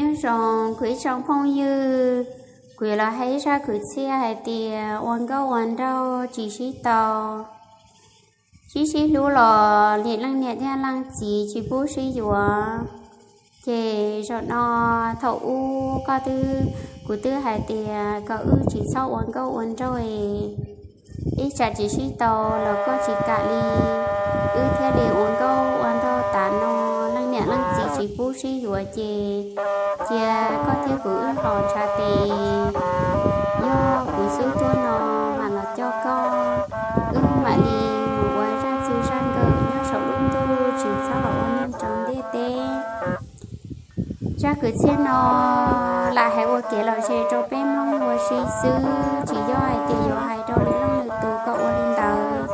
Nyob zoo kuv ib tsoom phooj ywg, kuv yuav los hais ib zaj kwv txhiaj hais tias ua nkauj ua nraug tsis sib tau, sib sib hlub los niam leej niam thiab leej txiv tsis pub sib yuav. Ces zaum no thaum ub koj twb, kuv twb hais tias kom wb tsis txhob ua nkauj ua nraug es ib tsam tsis sib tau los koj tsis kam li, wb thiaj li ua nkauj ua nraug tas no, leej niam leej txiv tsis pub sib yuav ces cia koj thiab kuv wb haus ntshav tes, yog kuv xub tuag no mam los coj koj, wb mam li mus ua zaj txwg zaj nkawm nyob saum lub ntuj tsis txhob los ua neej rau ntiaj teb. Zaj kwv txhiaj no lam hais ua kev lom zem rau peb mloog ua si xwb, tsis yog hais tias yuav hais rau lwm leej lwm tus kom ua li ntawd.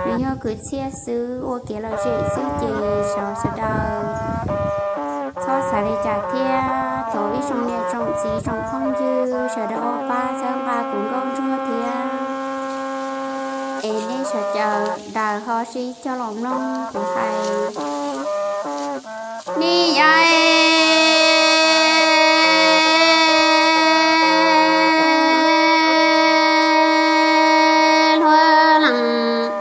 Nws yog kwv txhiaj xwb, ua kev lom zem xwb ces xyov sawv daws txhob xav li cas thiab. Thov ib tsoom niam tsoom txiv tsoom phooj ywg sawv daws pab txhawb nqa kuv nkauj ntsuag thiab, es nej sawv daws ho sib coj los mloog kuv hais. Ni yai hluav lees,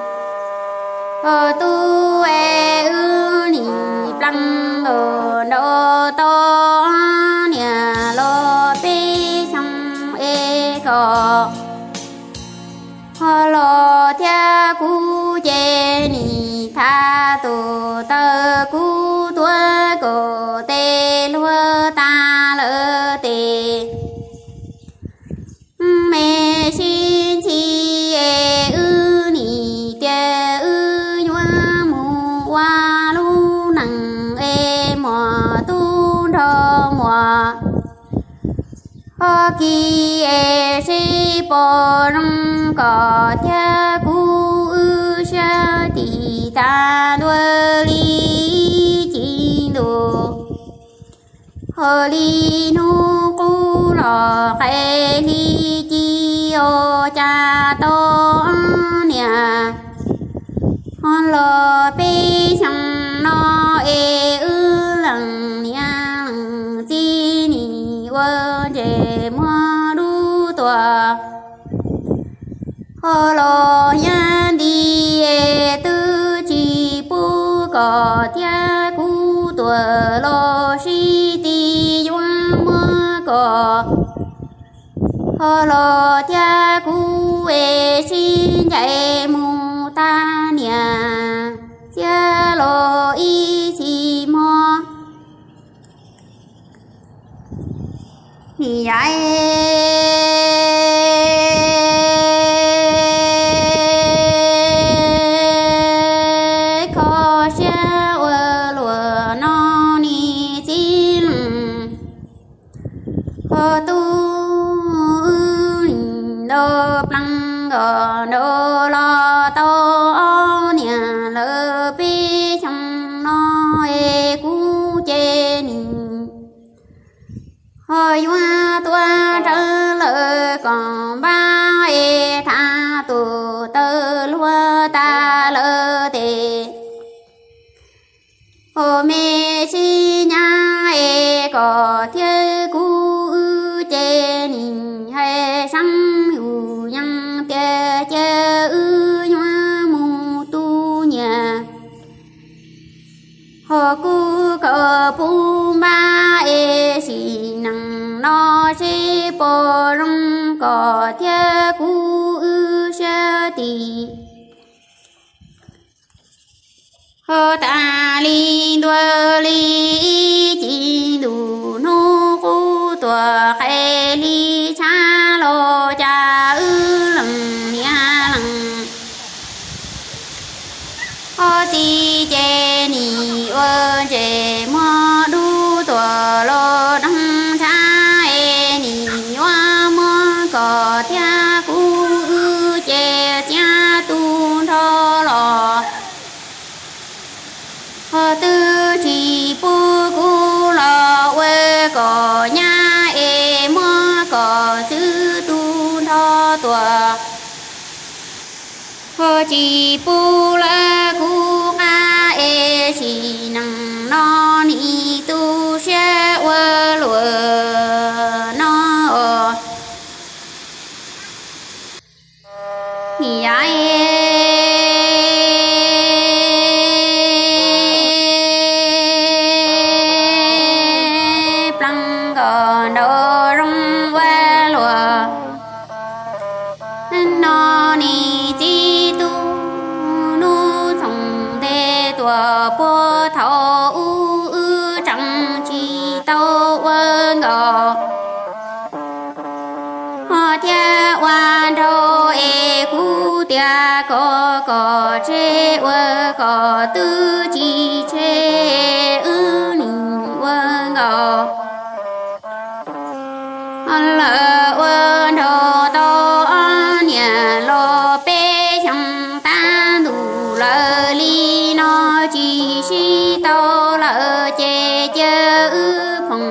ho tub es wb nim plaab nkaus nrau tau niam los peb xyoo es kom ho los thiab kuv ces nim thav tus taw kuv tuav kom tes hluav tas lawm tes me sib ntxhi es wb nim tias wb yuav mus ua lub neej es muaj tub nrog muaj ho kis es sib pom zoo kom thiab kuv wb sab tim tas ntua li ci ntus. Ho li hnub qub los qe hli ci os cas tau niam ho los peb xyoo no es wb leej niam leej txiv nim ua ntsej muag dub tuaj. Ho los yaj nti es twb tsis pub kom thiab kuv tuaj los sib ti yuav muab kom ho los thiab kuv es sib ncaim mus tag niam txiv los ib txhis hmo. Nim yam kho siab ua luaj no nim txij leej ho tub wb nim nrau plees kom nrau los tau ob niam lawm peb xyoo no es kuv ces nim ho yuav tuaj rawv lawm kom npab es thav tus taw hluav tas lawm tes ho me sib nyab es kom thiab kuv wb ces nim hais seeb yus yees tias cia wb yuav mus tu nyias ho kuv kom puv npab es sim neej no seb puas zoo kom thiab kuv wb sab tim ho tas li ntua li ib ci ntus hnub qub tuaj qe hli tshav los cas wb leej niam leej ho txiv ces nim ua ntsej muag dub tuaj los deeg tshav es nim yuav muab kom thiab kuv wb ces txiav tu nrho los ho twb tsis pub kuv los ua kom nyab es muab kom txwv tu nrho tuaj ho tsis pub lawv kuv qab es sim neej no nim tu siab ua luaj thiab ua nraug es kuv tias kom kom tseg ua kom twb tsis tseg wb nim ua nkaus. Lawv ua nraug tau ob niam los peb xyoo tab ntus lawm li no tsis sib tau lawm ces cia wb phoom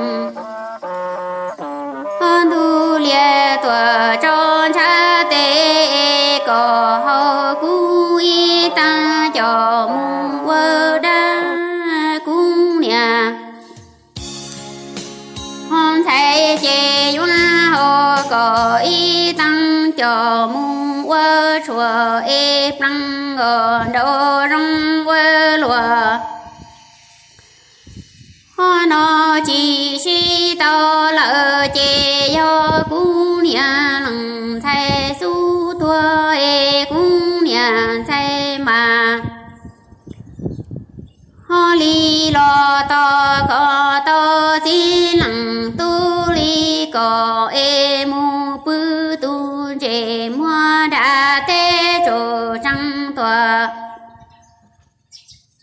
ntuj liaj tuam tso ntshav tes kom haus kuv ib tag cos mus ua dab kuv niam ho ntxhais ces yuav haus kom ib tag cos mus ua tshuam es plees kom nraum zoov ua luam. Ho no tsis sib tau lawm ces yog kuv niam leej ntxhais xub tuag es kuv niam ntxhais mas ho li los tos kom tau txiv leej tub li kom es mus pw tus ntses muag nram teb tsaus tsees tuam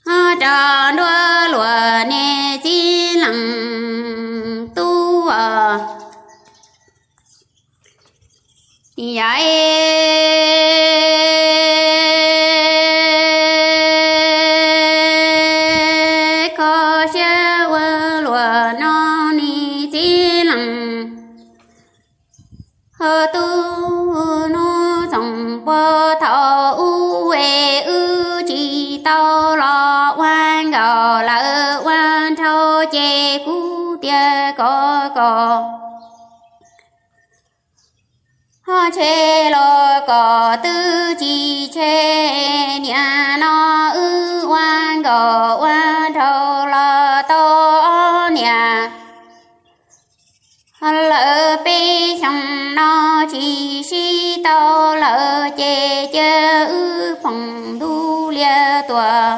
ho rau nruab luam niag txiv leej tub os. Yam kho siab ua luam no niag txiv leej ho tub hnub txoos puag thaum ub es wb tsis tau los ua nkaus lawm ua nraug ces kuv tias kom kom ho tseg los kom twb tsis tseg, niaj no wb ua nkaus ua nraug los tau ob niam lawm peb xyoo no tsis sib tau lawm ces cia wb phoom ntuj liaj tuam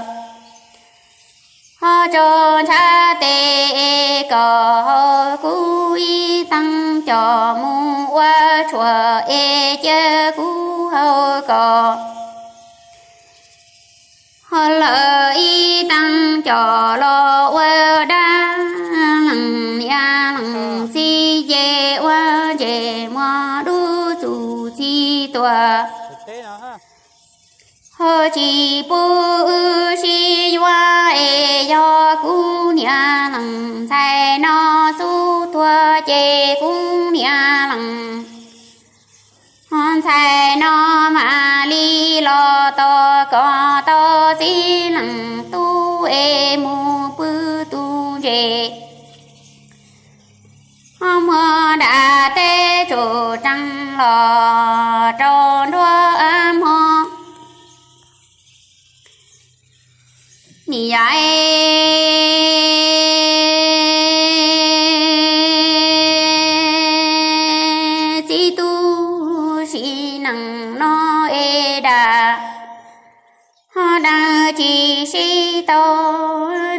ho tso ntshav tes kom haus kuv ib tag cos mus ua tshuam es cia kuv haus kom ho lawm ib tag cos los ua dab leej niam leej txiv ces ua ntses muag dub txuj txi tuam ho tsis pub wb sib yuav es yog kuv niam leej ntxhais no xub tuag ces kuv niam leej ntxhais no mam li los tos kom tau txiv leej tub es mus pw tus ntses ho muag nram teb tsaus tsees los rau nruab hmo. Niam yam txiv tub sim neej no es dam ho dab tsi sib tau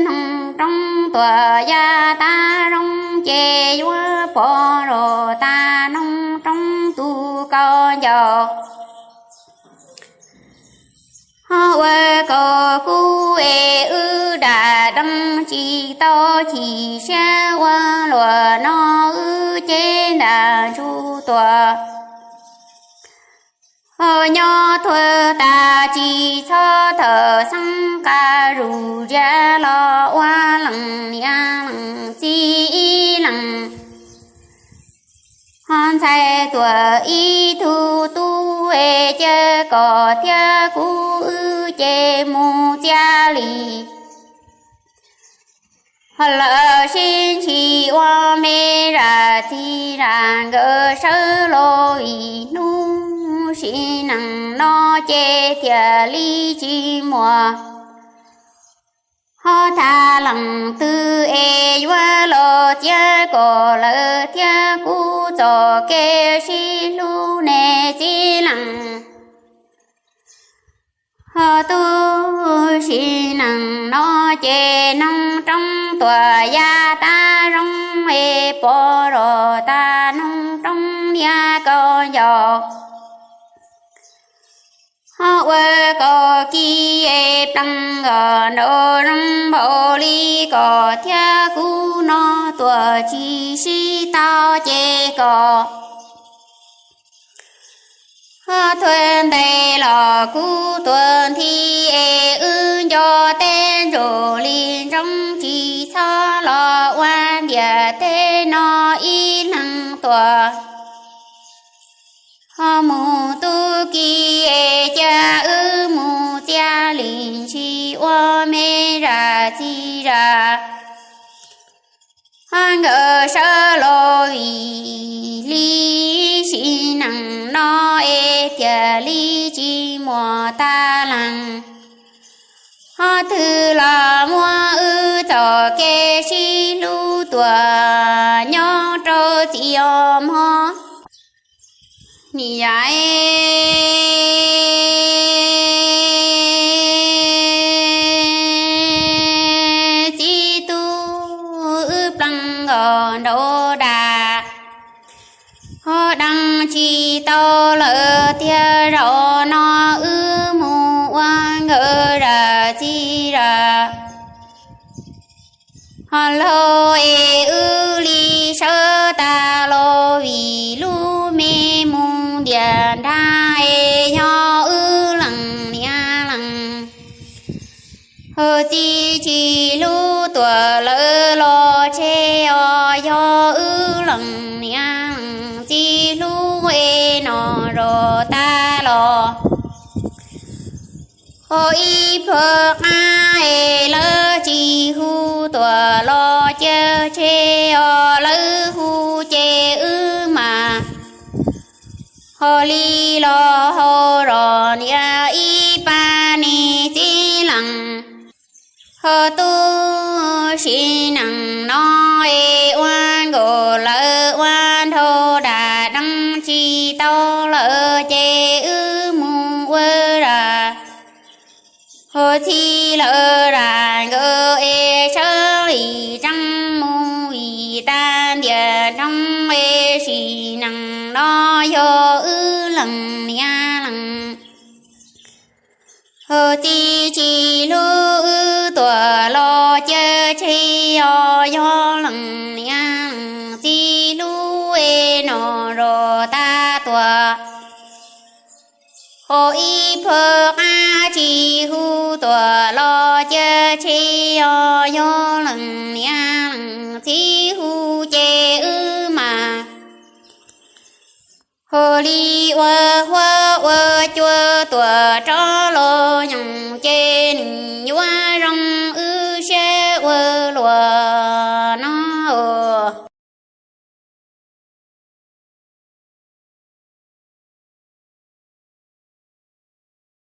noog roob tuam yaj tag zoo ces yuav pom los tag noog roob tus kaus ncaus ho ua kom kuv es wb dam deev tsis tau chim siab ua luam no wb cev nram ntug tuam ho nyob tuag tas tsis txhob thawm xeeb qa zus ntsia los ua leej niam leej txiv ib leeg ho ntxhais tuam ib tug tub es cia kom thiab kuv wb ces mus txia li ho lawv sib ntshis ua me zam txij zam nkawm sawv los vim hnub sim neej no ces thiaj li tsis muaj ho tham leej twg es yuav los txia kom lawv thiab kuv txoj kev sib hlub niam txiv leej ho tub sim neej no ces noog roob tuam yaj tag zoo es pom los tag noog roob niab koj nco. Ho ua kom kis es plees kom nraum zoov npaum li kom thiab kuv no tuam tsis sib tau ces kom ho thuav ntes los kuv tuam nthi es wb nco teb ntsuj li ntsoov tsis txhob los ua ntiam teb no ib leeg tuam. Ho mus tub ki es cia wb mus txias li ntsis ua me zam txiv zam. Ho nkawd sawv los vim li sim neej no es tiag li tsis muaj tas leej. Ho twg los muab wb txoj kev sib hlub tuam nyob rau txij os mog. Niam yam txiv tub wb plees kom nraum dag, ho deev tsis tau lawm tiag zaum no wb mus ua nkawd zam txiv zam. Ho laug es wb li sawv tas los vim lub me mus ntiam nrag es yog wb leej niam leej. Ho txiv tsis hlub tuam lawv los tseg os, yog wb leej niam leej txiv hlub es no zov tas los. Ho ib pluag qab es lawv tsis hu tuam los cia tseg os, lawv hu ces wb mas ho li los hau zos niam ib pab niam txiv leej. Ho tub sim neej no es ua nkaus lawv ua nraug dag deev tsis tau lawm ces wb mus ua zam. Ho txij lawv zam nkawd es sawv li tseeb mus vim tag ntiam nroo es sim neej no yog wb leej niam leej. Ho txiv tsis hlub wb tuam los cia tseg os, yog leej niam leej txiv hlub es no zov tas tuam. Ho ib pluag qab tsis hu tuam los cia tseg os, yog leej niam leej txiv hu ces wb mas ho li ua huab ua cua tuam rov los nyoos ces nws yuav